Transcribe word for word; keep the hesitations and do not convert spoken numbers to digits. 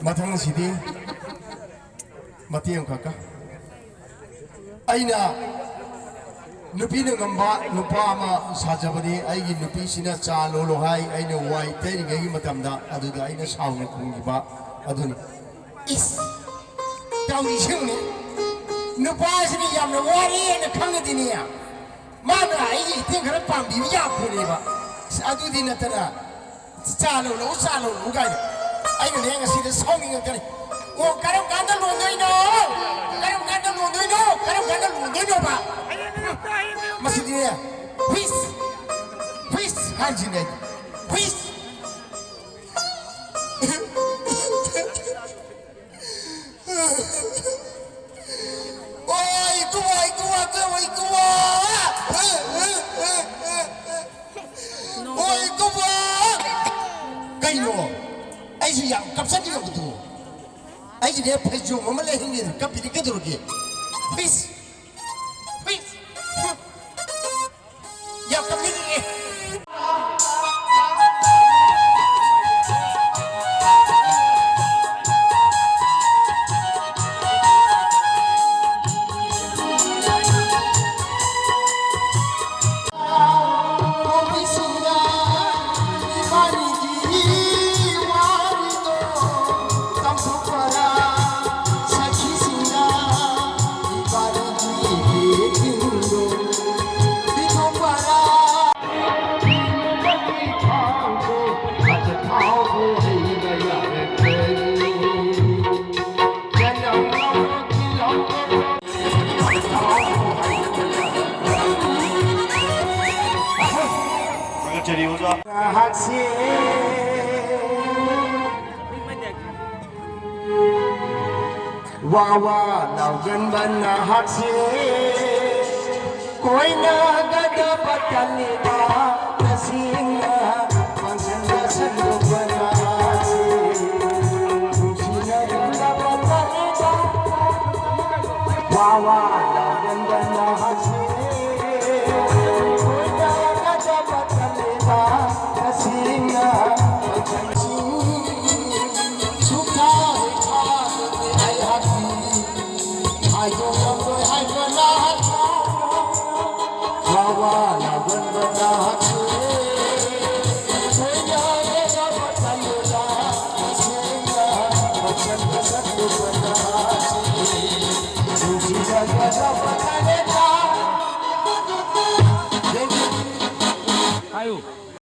ꯃꯊꯪꯁꯤꯗꯤ ꯃꯇꯦꯛ ꯑꯃꯈꯛꯀ꯫ ꯑꯩꯅ ꯅꯨꯄꯤꯅ ꯉꯝꯕ ꯅꯨꯄꯥ ꯑꯃ ꯁꯥꯖꯕꯅꯤ꯫ ꯑꯩꯒꯤ ꯅꯨꯄꯤꯁꯤꯅ ꯆꯥ ꯂꯣꯜꯂꯣ ꯍꯥꯏ꯫ ꯑꯩꯅ ꯋꯥꯏ ꯇꯩꯔꯤꯉꯩꯒꯤ ꯃꯇꯝꯗ ꯑꯗꯨꯗ ꯑꯩꯅ ꯁꯥꯎꯅ ꯈꯨꯝꯈꯤꯕ ꯑꯗꯨꯅꯤ꯫ ꯏꯁ! ꯇꯧꯔꯤꯁꯤ ꯌꯦꯡꯉꯨꯅꯦ꯫ ꯅꯨꯄꯥꯁꯤꯅ ꯌꯥꯝꯅ ꯋꯥꯔꯦꯅ ꯈꯪꯉꯗꯤꯅꯦ, ꯃꯥꯅ ꯑꯩꯒꯤ ꯏꯇꯦꯡ ꯈꯔ ꯄꯥꯡꯕꯤꯕ ꯌꯥꯄꯣꯠꯅꯦꯕ꯫ ꯑꯁ, ꯑꯗꯨꯗꯤ ꯅꯠꯇꯅ, "ꯆꯥ ꯂꯣꯜꯂꯛꯎ, ꯆꯥ ꯂꯣꯜꯂꯛꯎ" ꯀꯥꯏꯅ꯫ ꯑꯩꯅꯅꯦ ꯉꯁꯤꯗꯤ ꯁꯥꯎꯅꯤꯡꯉꯛꯀꯅꯤ꯫ "ꯑꯣ, ꯀꯔꯝ ꯀꯥꯟꯗ ꯂꯣꯟꯗꯣꯏꯅꯣ? ꯀꯔꯝ ꯀꯥꯟꯗ ꯂꯣꯟꯗꯣꯏꯅꯣ? ꯀꯔꯝ ꯀꯥꯟꯗ ꯂꯣꯟꯗꯣꯏꯅꯣꯕ?" ꯃꯁꯤꯗꯤꯅꯦ, ꯍꯨꯏꯁ, ꯍꯨꯏꯁ ꯍꯥꯏꯁꯤꯅꯦ ꯑꯩꯗꯤ꯫ ꯍꯨꯏꯁ! ꯑꯣꯏ, ꯏꯀꯨꯕꯣ, ꯏꯀꯨꯕꯣ, ꯏꯀꯨꯕꯣ, ꯏꯀꯨꯕꯣ! ꯑꯣꯏ, ꯏꯀꯨꯕꯣ! ꯀꯩꯅꯣ? ꯑꯩꯁꯨ ꯌꯥꯝ ꯀꯞꯆꯅꯤꯡꯉꯕꯗꯨꯕꯨ꯫ ꯑꯩꯒꯤꯅꯦ ꯐꯩꯖꯣꯝ ꯑꯃ ꯂꯩꯍꯟꯒꯦꯅ ꯀꯞꯄꯤꯅꯤ, ꯀꯩꯗꯧꯔꯒꯦ? ꯍꯨꯏꯁ! ꯍꯨꯏꯁ! ꯌꯥꯝ ꯀꯞꯅꯤꯡꯉꯦ꯫ ꯊꯥꯒꯠꯆꯔꯤ ꯑꯣꯖꯥ꯫ ꯅꯍꯥꯛꯁꯦ ꯋꯥ ꯋꯥ ꯂꯥꯎꯒꯟꯕ ꯅꯍꯥꯛꯁꯦ ꯀꯣꯏꯅꯒꯗꯕ ꯇꯜꯂꯤꯕ ꯇꯁꯦꯡꯅ ꯄꯥꯡꯁꯟꯗ ꯁꯟꯗꯣꯛꯄ ꯅꯍꯥꯛꯁꯦ ꯅꯨꯡꯁꯤꯅꯔꯨꯅꯕ ꯇꯜꯂꯤꯕ ꯋꯥ ꯋꯥ ꯂꯥꯎꯒꯟꯕ ꯅꯍꯥꯛꯁꯦ ꯀꯣꯏꯅꯒꯗꯕ ꯇꯜꯂꯤꯕ ꯇꯁꯦꯡꯅ ꯄꯥꯡꯁꯟꯁꯤꯡ ꯁꯨꯛꯊꯥ ꯍꯥꯏꯌꯨ꯫